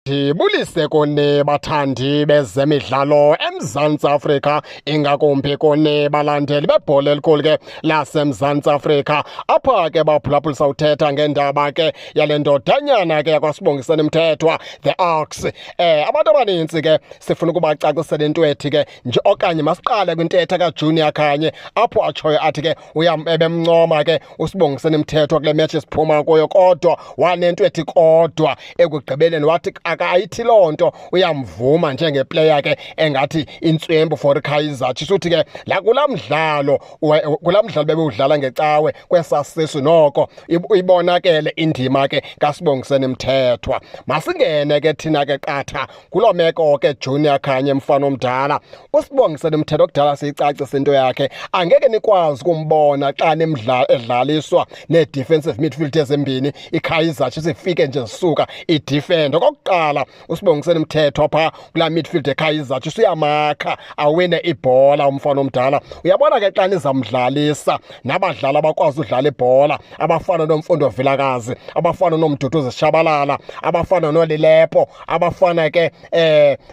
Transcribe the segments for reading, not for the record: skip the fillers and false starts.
Ndibulise kuni bathandi bezemidlalo eMzantsi Afrika, ingakumbi kuni balandeli bebhola elikhulu ke laseMzantsi Afrika. Apha ke baphulaphuli sawuthetha ngendaba ke yale ndodanyana ke yakwaSibongiseni Mthethwa, the Ox. Abantu abanintsi ke sifuna ukubacacisela into ethi ke nje, okanye masiqale kwintetha kaJunior Khanye apho atshoyo athi ke ebemncoma ke uSibongiseni Mthethwa kule match esiphuma kuyo, kodwa wanento ethi kodwa ekugqibeleni wathi akayithi loo nto uyamvuma njengeplayer ke engathi intswembu for iKaizer Chiefs. Uthi ke la kulaa mdlalo, kulaa mdlalo bebewudlala ngecawe kwesasisu, noko ibonakele indima ke kaSibongiseni Mthethwa. Masingene ke thina ke qatha kuloo meko ke. Junior Khanye, mfana omdala, uSibongiseni Mthethwa kudala siyicacisa into yakhe. Angeke nikwazi ukumbona xa edlaliswa nee-defensive midfield ezimbini, iKaizer Chiefs ifike nje zisuka idefend. Okokuqala, uSibongiseni Mthethwa phaa kulaa midfield eKaizer Chiefs uyamakha awine ibhola umfana omdala. Uyabona ke, xa nizamdlalisa nabadlali abakwazi udlala ibhola abafana noMfundo Vilakazi, abafana noMduduzi Shabalala, abafana noLilepo, abafana ke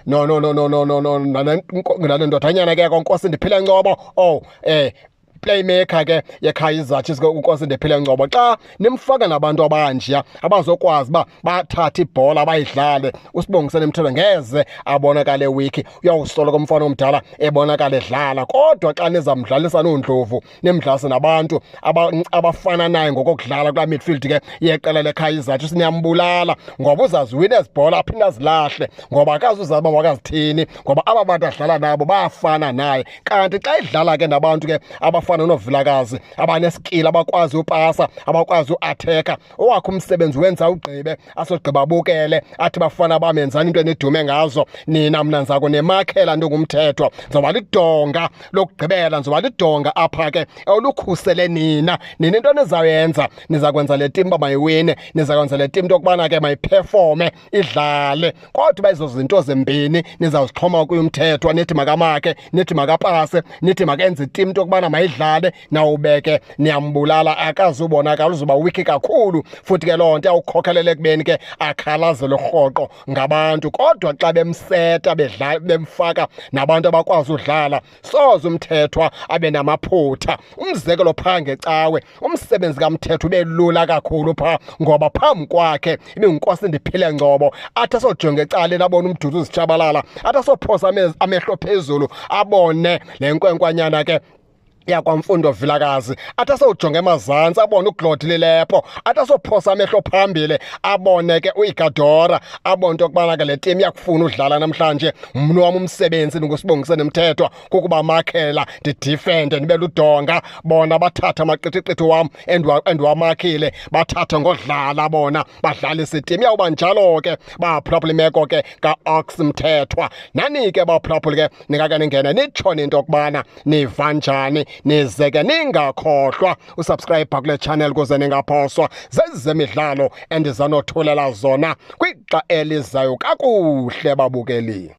no no no no no no no nale ndodanyana ke koNkosi Ndiphile Ngcobo, oh playmaker ke yeKaizer Chiefs ke uNkosi Ndiphile Ngcobo, xa nimfaka nabantu abanjeya abazokwazi uba bathathe ibhola bayidlale, uSibongiseni Mthethwa ngeze abonakale weak. Uyawusoloko umfana omdala ebonakala edlala. Kodwa xa nizamdlalisa nooNdlovu, nimdlalise nabantu abafana naye ngokokudlala kulaa midfield ke yeqela leKaizer Chiefs, niyambulala, ngoba uzaziwina ezi bhola aphinde azilahle, ngoba akazuzazi uba makazithini, ngoba aba bantu adlala nabo bayafana naye. Kanti xa idlala ke nabantu ke abafana noVilakazi, abaneskill, abakwazi upasa, abakwazi uattacka, owakhe umsebenzi wenza ugqibe, asogqiba abukele, athi, "Bafana bamenzani into enidume ngazo nina, mna ndizako nemakhela nto nguMthethwa, ndizoba lidonga lokugqibela, ndizoba lidonga apha ke olukhusele nina. Nina into nizawuyenza, niza kwenza le team uba mayiwine, niza kwenza le team into yokubana ke mayiperforme, idlale. Kodwa uba ezo zinto zimbini nizawuzixhoma kuyo uMthethwa, nithi makamakhe, nithi makapase, nithi makenze iteam into yokubana mayidlale, nawubeke niyambulala. Akazubonakala, uzoba weak kakhulu, futhi ke loo nto iyawukhokhelela ekubeni ke akhalazelwe rhoqo ngabantu. Kodwa xa bemseta bedlala, bemfaka nabantu abakwazi udlala, soze uMthethwa abe namaphutha. Umzekelo, phaa ngecawe umsebenzi kaMthethwa ube lula kakhulu phaa, ngoba phambi kwakhe ibinguNkosi Ndiphile Ngcobo. Athi asojonga ecaleni abone uMduduzi Tshabalala, athi asophosa amehlo phezulu abone le nkwenkwanyana ke yakwaMfundo Vilakazi, athi asowujonga emazantsi abone uGlod Lilepo, athi asophosa amehlo phambili abone ke uIgadora, abone into yokubana ke le team iyakufuna udlala namhlanje. Mna wam umsebenzi ndinguSibongiseni Mthethwa kukuba makhela, ndidefende, ndibe ludonga. Bona bathathe amaqithiqithi wam endiwamakhile, bathathe ngodlala bona, badlalise iteam." Iyawuba njalo ke baphulaphula imeko ke ka-Ox Mthethwa. Nani ke baphulaphuli ke ningake ningene nitshone into yokubana niva njani, nize ke ningakhohlwa usubscribe kule channel kuze ningaphoswa zezemidlalo endizanothulela zona kwixa elizayo. Kakuhle babukeli.